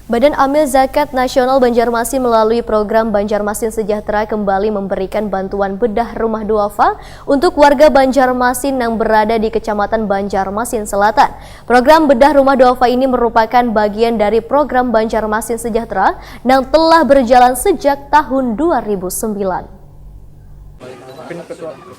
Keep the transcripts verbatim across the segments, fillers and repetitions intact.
Badan Amil Zakat Nasional Banjarmasin melalui program Banjarmasin Sejahtera kembali memberikan bantuan bedah rumah duafa untuk warga Banjarmasin yang berada di Kecamatan Banjarmasin Selatan. Program bedah rumah duafa ini merupakan bagian dari program Banjarmasin Sejahtera yang telah berjalan sejak tahun dua ribu sembilan.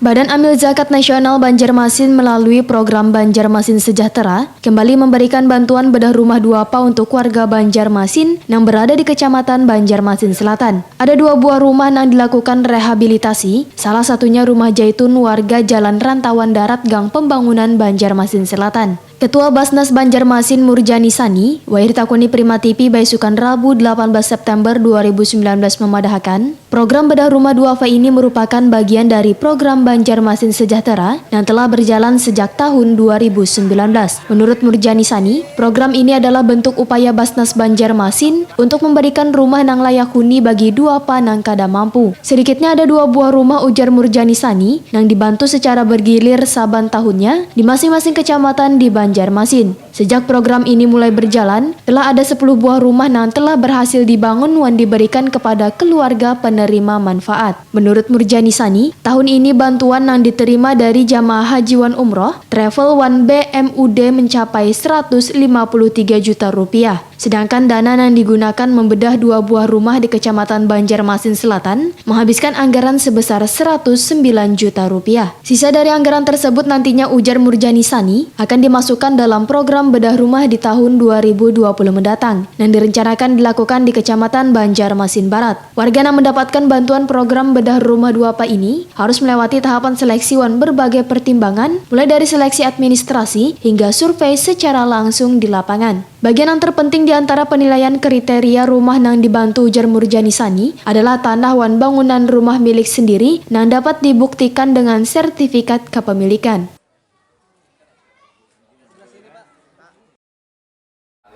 Badan Amil Zakat Nasional Banjarmasin melalui program Banjarmasin Sejahtera kembali memberikan bantuan bedah rumah duafa untuk warga Banjarmasin yang berada di Kecamatan Banjarmasin Selatan. Ada dua buah rumah yang dilakukan rehabilitasi, salah satunya rumah Jaitun warga Jalan Rantauan Darat, Gang Pembangunan, Banjarmasin Selatan. Ketua Basnas Banjarmasin Murjani Sani, wayah ditakuni Prima T V baisukan Rabu delapan belas September dua ribu sembilan belas memadahakan, program bedah rumah duafa ini merupakan bagian dari program Banjarmasin Sejahtera yang telah berjalan sejak tahun dua ribu sembilan belas. Menurut Murjani Sani, program ini adalah bentuk upaya Basnas Banjarmasin untuk memberikan rumah nang layak huni bagi duafa nang kada mampu. Sedikitnya ada dua buah rumah, ujar Murjani Sani, nang dibantu secara bergilir saban tahunnya di masing-masing kecamatan di Banjarmasin. Sejak program ini mulai berjalan, telah ada sepuluh buah rumah nang telah berhasil dibangun wan diberikan kepada keluarga penerima manfaat. Menurut Murjani Sani, tahun ini bantuan nang diterima dari jamaah haji wan umroh, travel wan B M U D mencapai seratus lima puluh tiga juta rupiah. Sedangkan dana nang digunakan membedah dua buah rumah di Kecamatan Banjarmasin Selatan menghabiskan anggaran sebesar seratus sembilan juta rupiah. Sisa dari anggaran tersebut nantinya, ujar Murjani Sani, akan dimasukkan dalam program bedah rumah di tahun dua ribu dua puluh mendatang, yang direncanakan dilakukan di Kecamatan Banjarmasin Barat. Warga yang mendapatkan bantuan program bedah rumah duafa ini harus melewati tahapan seleksi wan berbagai pertimbangan, mulai dari seleksi administrasi hingga survei secara langsung di lapangan. Bagian yang terpenting di antara penilaian kriteria rumah nang dibantu, ujar Murjani Sani, adalah tanah wan bangunan rumah milik sendiri nang dapat dibuktikan dengan sertifikat kepemilikan.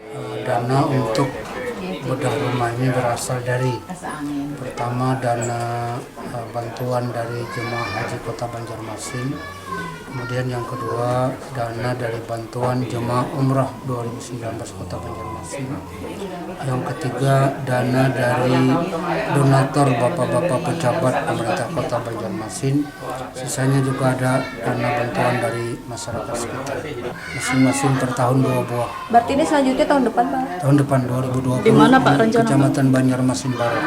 Eh, Dana untuk bedah rumah ini berasal dari, pertama, dana eh, bantuan dari jemaah haji Kota Banjarmasin. Kemudian yang kedua, dana dari bantuan jemaah umrah dua ribu sembilan belas Kota Banjarmasin. Yang ketiga, dana dari donatur, bapak-bapak pejabat pemerintah Kota Banjarmasin. Sisanya juga ada dana bantuan dari masyarakat sekitar. Masing-masing per tahun dua buah. Berarti ini selanjutnya tahun depan, Pak? Tahun depan, dua ribu dua puluh, Di mana, Pak, rencana, Pak? Kecamatan Banjarmasin Barat.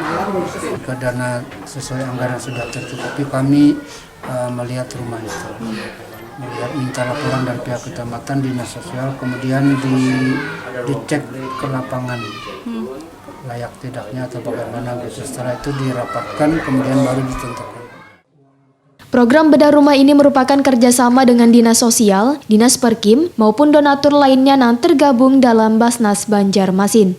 Jika dana sesuai anggaran sudah tercukupi, kami eh, melihat rumah itu. Melihat, minta laporan dari pihak kecamatan, dinas sosial, kemudian di, dicek ke lapangan layak tidaknya atau bagaimana gitu. Setelah itu dirapatkan, kemudian baru ditentukan. Program bedah rumah ini merupakan kerjasama dengan Dinas Sosial, Dinas Perkim, maupun donatur lainnya yang tergabung dalam Basnas Banjarmasin.